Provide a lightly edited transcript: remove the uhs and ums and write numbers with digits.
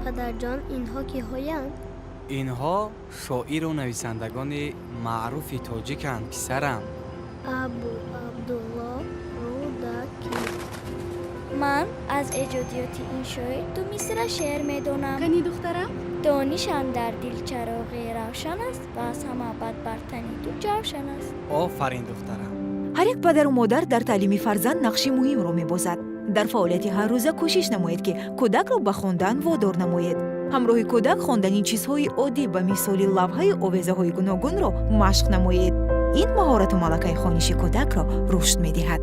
Падарҷон, инҳо киҳоянд? Инҳо шоиру нависандагони маъруфи тоҷиканд, писарам. Абу Абдулло Рӯдакӣ. Ман аз эҷодиёти ин шоир ду мисра шеър медонам. Кани, духтарам? Дониш андар дил чароғи равшан аст ва аз ҳама бад бар тани ту ҷавшан аст. Офарин, духтарам. Ҳар як падару модар дар таълими фарзанд нақши муҳимро мебозад. Дар фаъолияти ҳаррӯза кӯшиш намоед, ки кӯдакро ба хондан водор намоед. Ҳамроҳи кӯдак хондани чизҳои оддӣ, ба мисоли лавҳаи овезаҳои гуногунро машқ намоед. Ин маҳорату малакаи хониши кӯдакро рушд медиҳад.